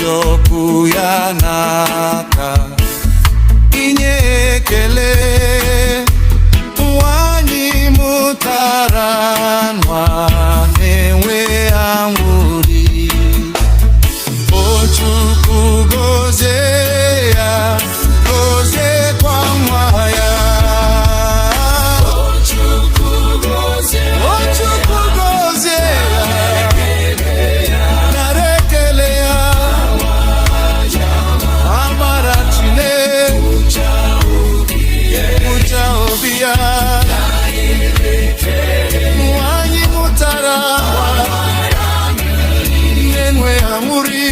Eziokwu ya n'aka inye ekele. Nwanyị mụtara nwa na-enwe aṅụrị. O Chukwu, gozie ya, goziekwa nwa ya. Chukwu gozie. O Chukwu, gozie ya, nara ekele ya. Amara Chineke ụcha obi ya. Nwanyị mụtara nwa na-enwe aṅụrị.